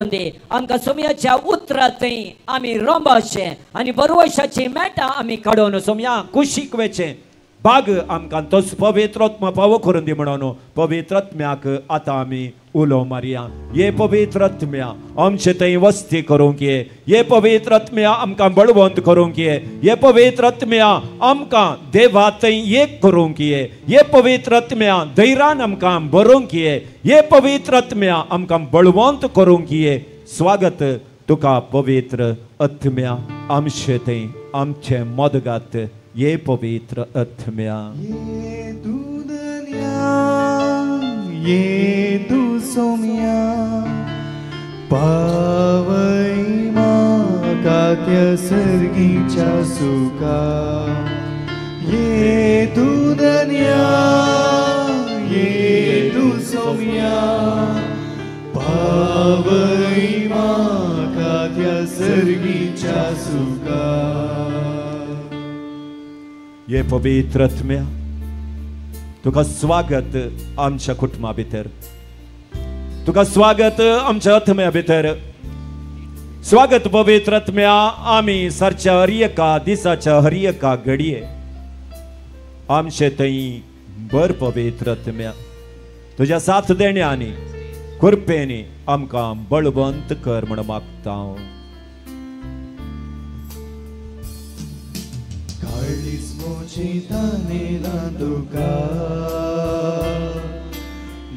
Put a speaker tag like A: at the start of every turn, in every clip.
A: दे आमकां सोमयाच्या उतरांतय आमी रोंबाचे आनी बरवशाची मेटां आमी काडून
B: सोमया कुशीक वेचें बाग आमकां तोच पवित्र आत्मा पावो करून दी म्हणून पवित्र आत्म्याक आतां आमी उलो मारया. ये पवित्र आत्म्या आमचे थंय वस्ती करूंक ये, ये पवित्र आत्म्या आमकां बळवंत करूंक ये, ये पवित्र आत्म्या आमकां देवा थंय एक करूंक ये, ये पवित्र आत्म्या धैर्यान आमकां बरोवंक ये, ये पवित्र आत्म्या आमकां बळवंत करूंक ये. स्वागत तुका पवित्र आत्म्या आमचे थंय आमचे मदगात, ये पवित्र आत्म्या.
C: ये तू दर्या ये तू सोम्या पावय म्हाका त्या सर्गीच्या सुखा. ये तू दर्या ये तू सोम्या पावय म्हाका त्या सर्गीच्या सुखा.
B: ये पवित्र आत्म्या तुका स्वागत आमच्या कुटुंबा भितर, तुका स्वागत आमच्या आत्म्या भितर, स्वागत पवित्र आत्म्या. आमी सारच्या हर एका दिसाच्या हर एका घडये आमचे थंय बर पवित्र आत्म्या, तुज्या साथ देण्यानी कृपेनी आमकां बळवंत कर म्हण मागता हांव.
C: काळीज म्हजें तानेलां तुका,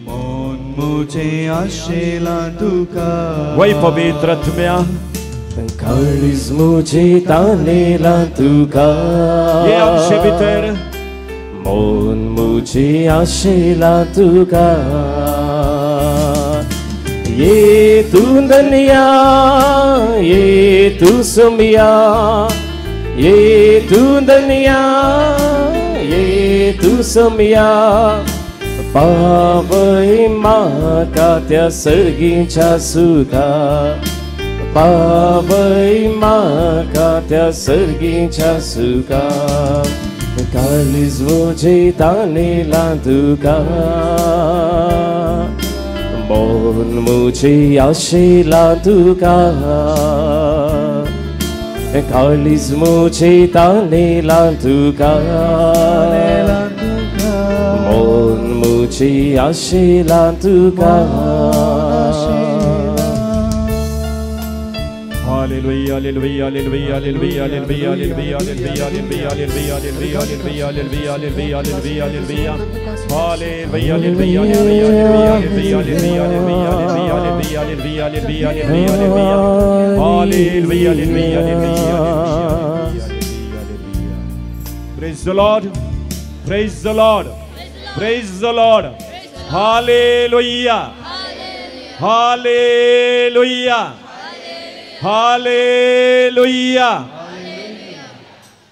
C: मन म्हजें आशेलां तुका.
B: वय पवित्र आत्म्या
D: काळीज म्हजें तानेलां तुका,
B: ये आमचे भितर
D: मन म्हजें आशेलां तुका. ये तूं धन्या ये तूं सोम्या, ये तूं धन्या ये तूं सोम्या पावय म्हाका त्या सर्गीच्या सुखा, पावय म्हाका त्या सर्गीच्या सुखा. काळीज म्हजें तानेलां तुका, मन म्हजें आशेलां तुका. काळीज म्हजें तानेलां तुका, मन म्हजें आशेलां तुका.
B: Hallelujah, hallelujah, hallelujah, hallelujah, hallelujah, hallelujah, hallelujah, hallelujah, hallelujah, hallelujah, hallelujah, hallelujah, hallelujah, hallelujah. Hallelujah, hallelujah, hallelujah, hallelujah, hallelujah, hallelujah, hallelujah, hallelujah, hallelujah, hallelujah. Hallelujah, hallelujah, hallelujah, hallelujah. Praise the Lord. Praise the Lord. Praise the Lord. Hallelujah. Hallelujah. Hallelujah.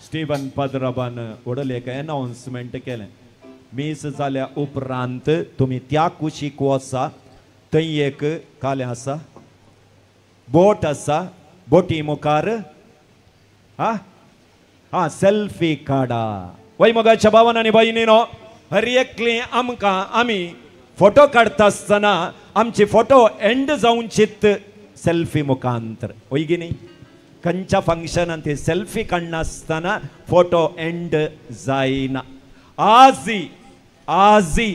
B: Steven पद्रबान व्हडलें एक announcement केलें. मीस जाल्या उपरांत तुमी त्या कुशीक वचा, थंय एक कालें आसा, बोट आसा, बोटी मुखार हा हा सेल्फी काडा. वय मोगाच्या भावान आनी भयणीनो, हर एकली आमकां आमी फोटो काडटा आसतना आमची फोटो एंड जावचीत सेल्फी मुखांतर, वय की न्ही? खंयच्या फंक्शनान ते सेल्फी काडनासतना फोटो एंड जायना. आजी आजी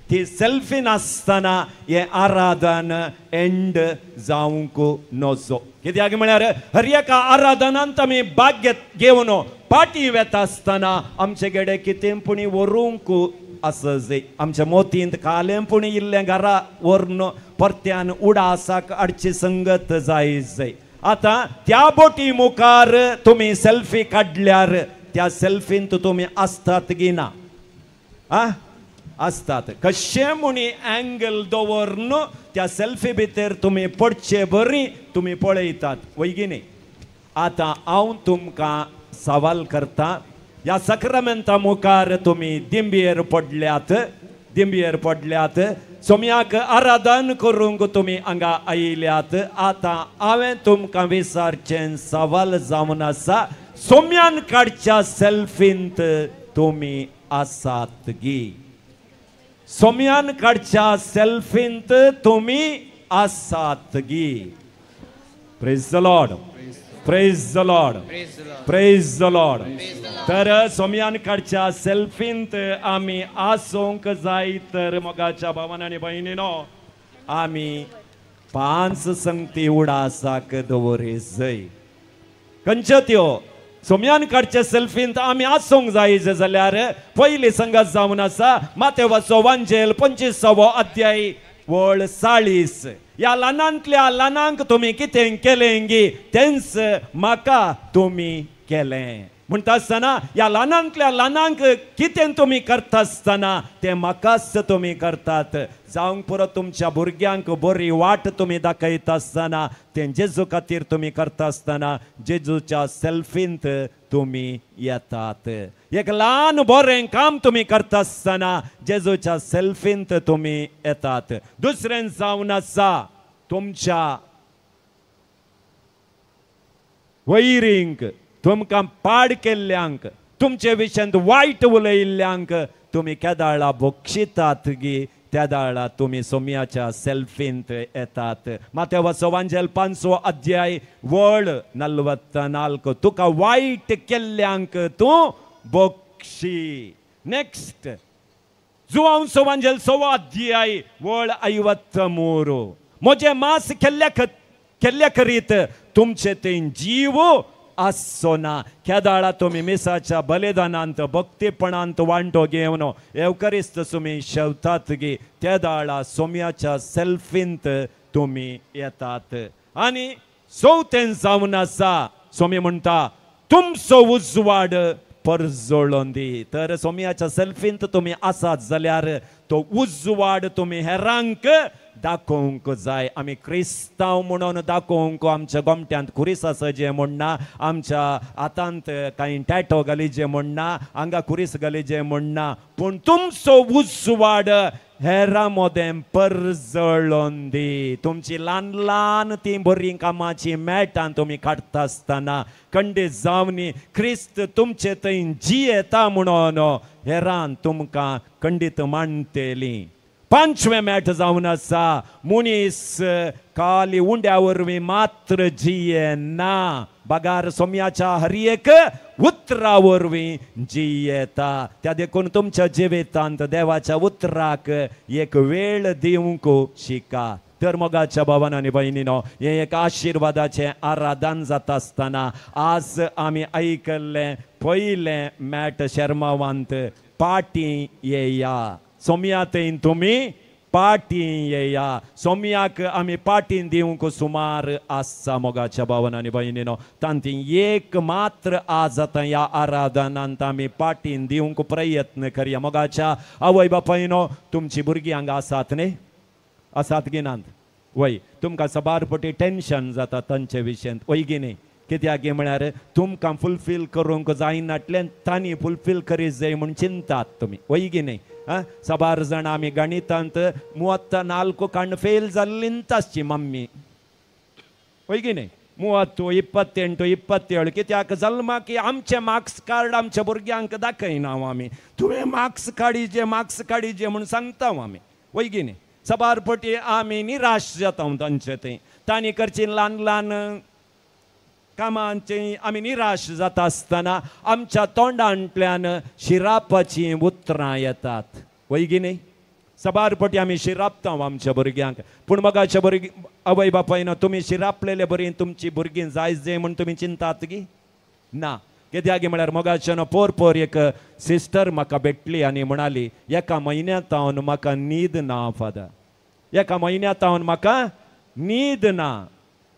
B: ती सेल्फी नासतना हें आराधन एंड जावंक नजो. कित्याक म्हळ्यार हर एका आराधनांत आमी भाग घेवन पाटी वेता आसतना आमचे गेडे कितें पुणी व्हरूंक आसा जाय. आमच्या मोतींत कालें पुणी इल्लें घरा व्हरून परत्यान उडासाक हाडची संगत जाय जाय. आतां त्या बोटी मुखार तुमी सेल्फी काडल्यार त्या सेल्फींत तुमी आसतात की ना? आ आसतात. कशें म्हणी एंगल दवरून त्या सेल्फी भितर तुमी पडचे बरी तुमी पळयतात, वय की न्ही? आतां हांव तुमकां सवाल करता, ह्या सक्रमेंता मुखार तुमी दिंबयेर पडल्यात, दिंबयेर पडल्यात, सोम्याक आराधन करूंक तुमी हांगा आयल्यात. आतां हांवें तुमकां विचारचें सवाल जावन आसा, सोम्यान काडच्या सेल्फींत तुमी आसात गी? सोम्यान काडच्या सेल्फींत तुमी आसात गी? Praise the Lord, praise the Lord, praise the Lord. तर सोमयान काडच्या सेल्फींत आमी आसूंक जाय. तर मोगाच्या भावान आनी भयणीनो आमी 5 संगती उडासाक दवरी जाय. खंयच्यो त्यो सोमयान काडच्या सेल्फींत आमी आसूंक जाय जाल्यार पयली संगत जावन आसा मातेवाचो वांजेल 25वो अध्याय वळ 40. ह्या ल्हानांतल्या ल्हानांक तुमी कितें केलें गी तेंच म्हाका तुमी केलें. म्हणटा आसतना ह्या ल्हानांतल्या ल्हानांक कितें तुमी करता आसतना तें म्हाकाच तुमी करतात. जावंक पुरो तुमच्या भुरग्यांक बरी वाट तुमी दाखयता आसतना तें जेजू खातीर तुमी करता आसतना जेजूच्या सेल्फींत तुमी येतात. एक ल्हान बरें काम तुमी करता आसतना जेजूच्या सेल्फींत तुमी येतात. दुसरें जावन आसा तुमच्या वैरींक, तुमकां पाड केल्ल्यांक, तुमचे विशयांत वायट उलयिल्ल्यांक तुमी केदाळा बक्षितात गी त्या तुमी सोमयाच्या सेल्फींत येतात. मातेवाचो वांजेल 5वो अध्याय वळ 44. तुका वायट केल्ल्यांक तूं बक्षी. नेक्स्ट जुवांचो वांजेल 6वो अध्याय वळ 53. म्हजें मांस केल्ल्या करीत तुमचे ते जीव आसचो ना. केदाळा तुमी मिसाच्या बलिदानांत भक्तीपणांत वांटो घेवन एवकरिस्त तुमी शेवतात गी त्या सोम्याच्या सेल्फींत तुमी येतात. आनी चवथें जावन आसा सोमी म्हणटा तुमचो उजवाड परजळोन दी. तर सोम्याच्या सेल्फींत तुमी आसात जाल्यार तो उजवाड तुमी हेरांक दाखोवंक जाय. आमी क्रिस्तांव म्हणून दाखोवंक आमच्या गोमट्यांत खुरीस आसा जे म्हणना, आमच्या हातांत कांय टॅटो घाली जे म्हणना, हांगा खुरीस घाली जे म्हणना, पूण तुमचो उजवाड हेरां मदें परजळोन दी. तुमची ल्हान ल्हान ती बरीं कामाची मेटां तुमी काडटा आसतना खंडीत जावनी क्रिस्त तुमचे थंय जियेता म्हणून हेरान तुमकां खंडीत मांडटली. 5वें मेट जावन आसा मनीस काली उंड्या वरवीं मात्र जियेना बगार सोम्याच्या हर एक उतरा वरवीं जियेता. त्या देखून तुमच्या जिवितांत देवाच्या उतराक एक वेळ दिवंक शिका. तर मोगाच्या भावान आनी भयणीनो हें एक आशिर्वादाचें आराधन जाता आसतना आज आमी आयकल्लें पयलें मॅट शेर्मावांत पाटी येया. सोम्या थंय तुमी पाटी येया. सोम्याक आमी पाटी दिवंक सुमार आसा. मोगाच्या भावान आनी भयणीनो तांती एक मात्र आज आतां ह्या आराधनांत आमी पाटी दिवंक प्रयत्न करया. मोगाच्या आवय बापायनो तुमची भुरगीं हांगा आसात न्ही, आसात गी नात? वय तुमकां साबार पटी टेंशन जाता तांचे विशयांत, वय गी न्ही? कित्याक म्हळ्यार तुमकां फुलफील करूंक जायनातल्यान तांणी फुलफील करीत जाय म्हूण चिंतात तुमी, वय गी न्ही? आं, साबार जाणां आमी गणितांत 34 काण्ण फेल जाल्लींच आसची मम्मी, वय गी न्ही? 30, 28, 27 कित्याक जल्माक आमचें मार्क्स कार्ड आमच्या भुरग्यांक दाखयना आमी. तुवें मार्क्स काडीजे मार्क्स काडीजे म्हूण सांगता आमी, वय गी न्ही? साबार पटी आमी निराश जाता तांचे थंय. तांणी करची ल्हान ल्हान कामांचे आमी निराश जाता आसतना आमच्या तोंडांतल्यान शिरापाचीं उतरां येतात, वय गी न्ही? साबार पटी आमी शिरापता आमच्या भुरग्यांक. पूण मोगाच्या भुरगीं आवय बापायन तुमी शिरापलेले बरी तुमची भुरगीं जाय जाय म्हूण तुमी चिंतात गी ना? कित्याक म्हळ्यार मोगाच्यान पोर पोर एक सिस्टर म्हाका भेटली आनी म्हणाली एका म्हयन्यांत हांव म्हाका न्हीद ना फादर, एका म्हयन्यांत हांव म्हाका न्हीद ना.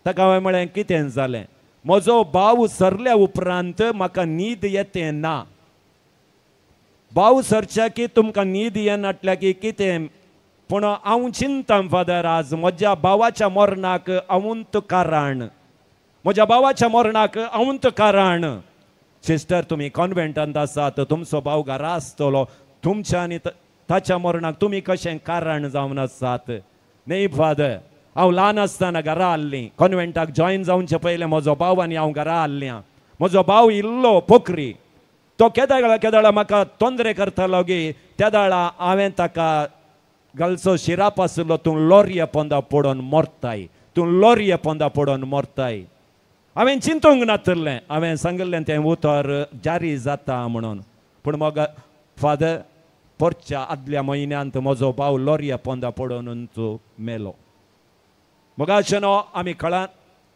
B: ताका हांवें म्हळें कितें जालें? म्हजो भाव सरल्या उपरांत म्हाका न्हीद येते ना. भाव सरच्या की तुमकां न्हीद येनाटल्या की कितें? पूण हांव चिंता फादर आज म्हज्या भावाच्या मरणाक हांवूंत कारण, म्हज्या भावाच्या मरणाक हांवूंत कारण. सिस्टर तुमी कॉन्वेंटांत आसात, तुमचो भाव घरा आसतलो, तुमच्या आनी ताच्या मरणाक तुमी कशें कारण जावन आसात? न्ही फादर, हांव ल्हान आसतना घरा आसलीं, कॉन्वेंटाक जॉयन जावचे पयलें म्हजो भाव आनी हांव घरा आसलीं. म्हजो भाव इल्लो पोखरी, तो केदाळा केदाळा म्हाका तोंदरे करतालो गी त्या दाळा हांवें ताका घालचो शिराप आशिल्लो तूं लोरये पोंदा पडोन मरताय. तूं लोरये पोंदा पडोन मरताय. हांवें चिंतूंक नातलें, हांवें सांगिल्लें तें उतर जारी जाता म्हणून. पूण मग फादर परच्या आदल्या म्हयन्यांत म्हजो भाव लोरये पोंदा पडोन मेलो. मगाशें न्हू आमी कळा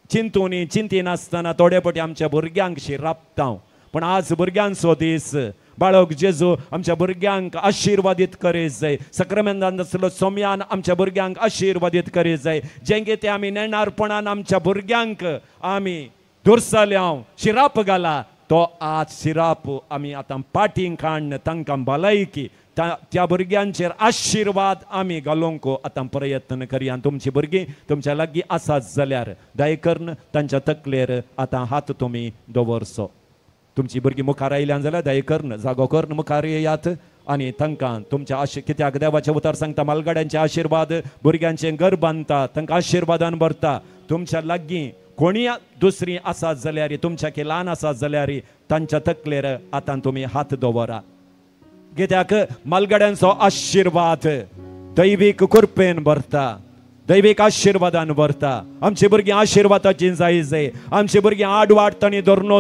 B: चिंतून चिंतिनासतना थोडे पटी आमच्या भुरग्यांक शिरापता. पूण आज भुरग्यांचो दीस. बाळक जेजू आमच्या भुरग्यांक आशिर्वादीत करीत जाय. सक्रामेंतान आसलो सोम्यान आमच्या भुरग्यांक आशिर्वादीत करीत जाय. जें कितें आमी नेणारपणान आमच्या भुरग्यांक आमी दुरसल्या शिराप घाला तो आज शिराप आमी आतां पाटीं काडून तांकां भलायकी त्या भुरग्यांचेर आशिर्वाद आमी घालूंक आतां प्रयत्न करया. तुमची भुरगीं तुमच्या लागीं आसात जाल्यार दया करून तांच्या तकलेर आतां हात तुमी दवरचो. तुमची भुरगीं मुखार आयल्यान जाल्यार दया करून जागो करून मुखार येयात आनी तांकां तुमच्या आशी कित्याक देवाचें उतर सांगता मालगाड्यांचे आशिर्वाद भुरग्यांचें घर बांदता, तांकां आशिर्वादान भरता. तुमच्या लागीं कोणी दुसरी आसात जाल्यार तुमच्या की ल्हान आसात जाल्यार तांच्या तकलेर आतां तुमी हात दवरा. कित्याक मालगाड्यांचो आशिर्वाद दैवीक कृपेन भरता, दैवीक आशिर्वादान भरता. आमची भुरगीं आशिर्वादाची जाय जाय. आमची भुरगीं आडवाट तांणी धरून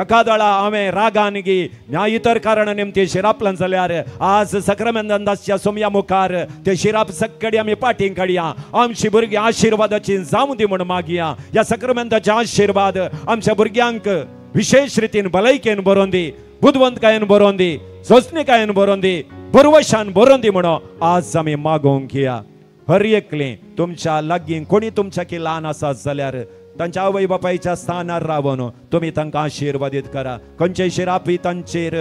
B: एकादळा हांवें रागान गी ह्या इतर कारणां निमती शिरापलां जाल्यार आज सक्रामेंताच्या सोमया मुखार ते शिराप सक्कडी आमी पाटीं काडया. आमची भुरगीं आशिर्वादाची जावं दी म्हूण मागया. ह्या सक्रामेंताचे आशिर्वाद आमच्या भुरग्यांक विशेश रितीन भलायकेन बरोवन दी, बुदवंतकायेन बरोवन दी, सोंसणीकायेन बरोवन दी, बरवशान बरोवन दी म्हणून आज आमी मागोवंक या. हर एकलें तुमच्या लागीं कोणी तुमच्या की ल्हान आसात जाल्यार तांच्या आवय बापायच्या स्थानार रावन तुमी तांकां आशिर्वादीत करा. खंयचे शिरापी तांचेर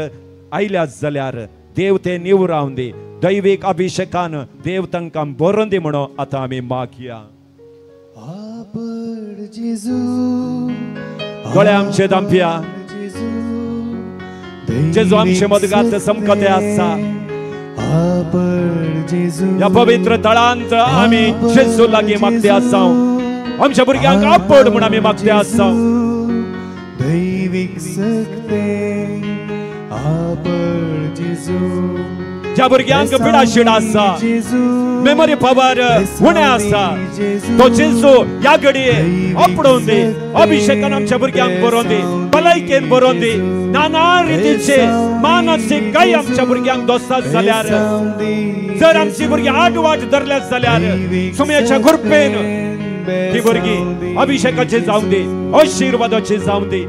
B: आयल्यात जाल्यार देव ते निवरावन दी, दैवीक अभिषेकान देव तांकां बरोवन दी म्हणून आतां आमी मागया. दोळे आमचे धांपया. जेजू आमचे मदगात समकते आसा. ह्या पवित्र तळांत आमी जेजू लागीं मागते आसा. आमच्या भुरग्यांक आपड म्हूण आमी मागते आसा.
C: दैवीक सक्ते आपड जेजू.
B: ज्या भुरग्यांक पिडाशीड आसा, मेमरी पावर उणें आसा, तो जेजू ह्या घडये आपडोवन दी, अभिषेकान आमच्या भुरग्यांक बरोवन दी, भलायकेन बरोवन दी. नाना रितीचे मानसीक काय आमच्या भुरग्यांक दोस्तात जाल्यार, जर आमची भुरगीं आडवाट धरल्यात जाल्यार सुम्याच्या कृपेन ती भुरगीं अभिषेकाची जावं दी, आशिर्वादाची जावं दी.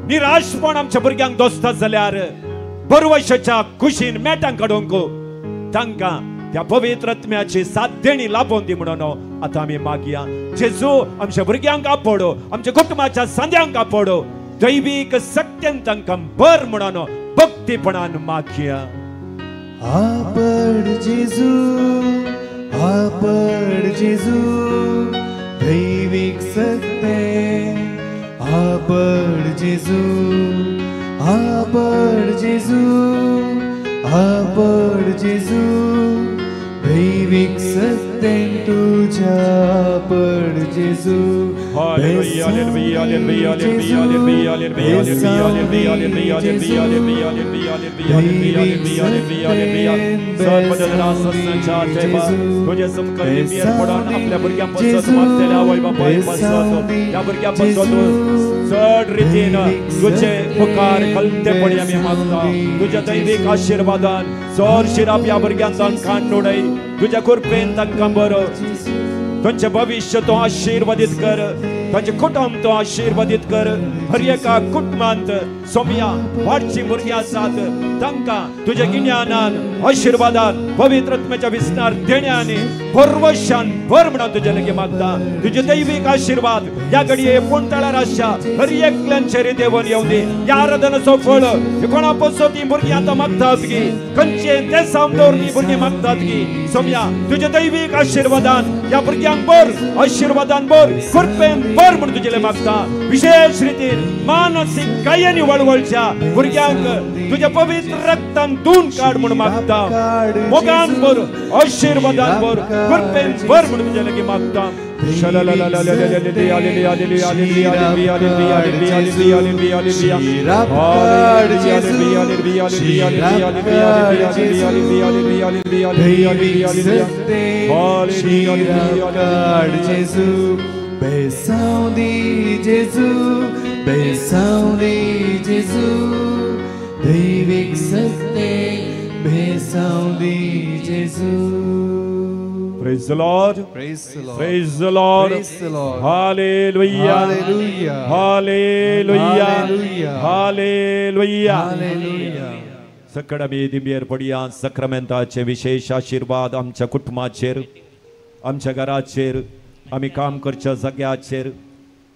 B: निराशपण आमच्या भुरग्यांक दोस्तात जाल्यार बरवशाच्या कुशीन मेटां काडूंक तांकां त्या पवित्र आत्म्याची साथ देणी लाभोवन दी म्हणून आतां आमी मागया. जेजू आमच्या भुरग्यांक आपडो, आमच्या कुटुंबाच्या सांद्यांक आपडो, दैवीक सक्त्यान तांकां बर म्हणून भक्तीपणान मागया.
C: आपड जेजू, आपड जेजू, दैवीक सक्ते आपड जेजू, आपड जेजू, आपड जेजू, दैवीक सक्तेन तुझ्या आपड जेजू.
B: Hallelujah, hallelujah, hallelujah, hallelujah, hallelujah, hallelujah, hallelujah, hallelujah, hallelujah, hallelujah, hallelujah, hallelujah, hallelujah. तुझे समकरी मेर पडून आपल्या भुरग्यां पासत मागतल्या आवय बापाय पासत ह्या भुरग्यां पासत चड रितीन तुझे मुखार खलतेपणी आमी मागता. तुज्या दैवीक आशिर्वादान चड शिराप ह्या भुरग्यांक कान उडय, तुज्या कृपेन तांकां बरो, तांचें भविश्य तूं आशिर्वादीत कर, तांचें कुटुंब तूं आशिर्वादीत कर. हर एका कुटुंबांत सोम्या वाडची भुरगीं आसात तांकां तुज्या गिन्यानान आशिर्वादान पवित्र आत्म्याच्या विस्तार देण्यानी भरवशान भर म्हणून तुज्या लागीं मागता. तुजे दैवीक आशिर्वाद ह्या घडये फोंडतळार आसच्या हर एकल्यांचेर देवन येवं दी. ह्या आराधनाचो फळ कोणा पासत हीं भुरगीं आतां मागतात गी, खंयचे देसांव दवरून हीं भुरगीं मागतात गी, सोम्या तुज्या दैवीक आशिर्वादान ह्या भुरग्यांक भर, आशिर्वादान भर, कृपेन भर म्हूण तुजें मागता. विशेष रितीन मानसीक गायनी वळवळच्या भुरग्यांक तुज्या पवित्र रक्तान धुवन काड म्हूण मागता. मोगान भर, आशिर्वादान भर, कृपेन भर म्हूण तुजे लागीं मागता.
C: Benção de Jesus, benção de Jesus, दैविक सत्ते, benção de Jesus.
B: Praise the Lord.
C: Praise the Lord.
B: Praise the Lord.
C: Praise the Lord.
B: Hallelujah.
C: Hallelujah.
B: Hallelujah.
C: Hallelujah.
B: Hallelujah.
C: Hallelujah.
B: सकड आमी दिंबेर पडया सक्रामेंताचे विशेष आशिर्वाद आमच्या कुटुंबाचेर, आमच्या घराचेर, आमी काम करच्या जाग्याचेर,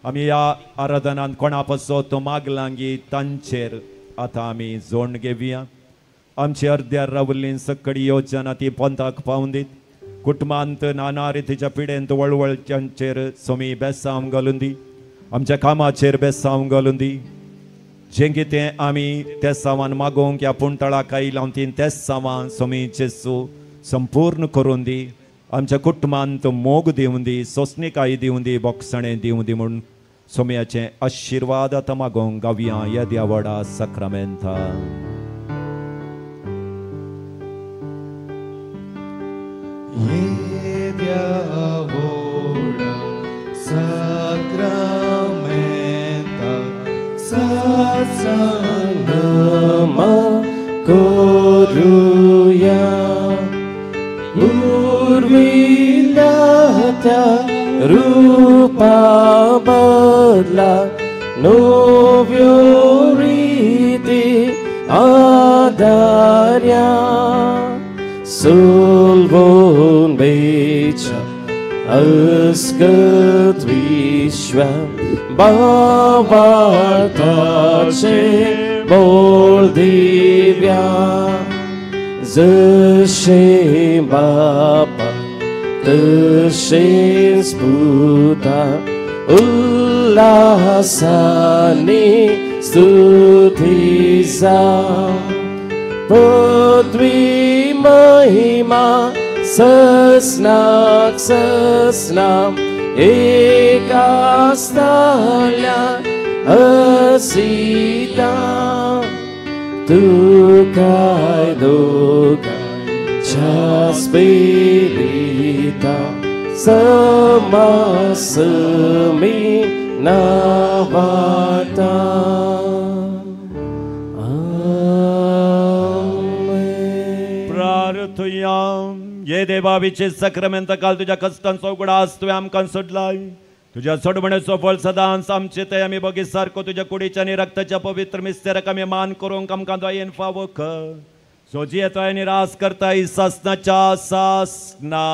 B: आमी ह्या आराधनांत कोणा पासत मागलांगी तांचेर आतां आमी जोड घेवया. आमची अर्द्यार रावल्ली सकडी योजना ती पंथाक पावून दीत. कुटुंबांत नाना रितीच्या पिडेंत वळवळच्यांचेर सोमी बेसांव घालून दी. आमच्या कामाचेर बेसांव घालून दी. जें कितें आमी ते सामान मागोवंक ह्या पुणतळाक आयला ती तेच सामान सोमी जेसू संपूर्ण करून दी. आमच्या कुटुंबांत मोग दिवं दी, सोंसणीकाय दिवं दी, बोगसणें दिवं दी म्हूण सोमयाचे आशिर्वाद आतां मागोवंक गावया येद्या व्हडा सक्रामेंता.
C: येद्या व्हडा सक्रामेंता
D: सत्संगमा करुया पूर्विल्या त्या रूपा बदला नव्यो रीती आदार्या सोलवून बेच्या अस्कत विश्व भावार्थाचे बोल दिव्या जशे बापा तशेंच पुता उल्हासाने स्तुती जावं पृथ्वी महिमा ससनाक ससना एका स्थाल्या असिता तुकाय दोगांच्या स्पिरिता समासमी नावाता.
B: प्रार्थुया. ये देवावीचे सक्रामेंत काल तुझ्या कष्टांचो उगडास तुवें आमकां सोडलाय. तुझ्या सोडवणेचो फळ सदांच आमचे ते आमी बगी सारको तुझ्या कुडीच्या आनी रक्ताच्या पवित्र मिस्तेराक आमी मान करूंक आमकां दयेन फावो कर. सो जियेताय आनी रास करताय सासनाच्या सासना.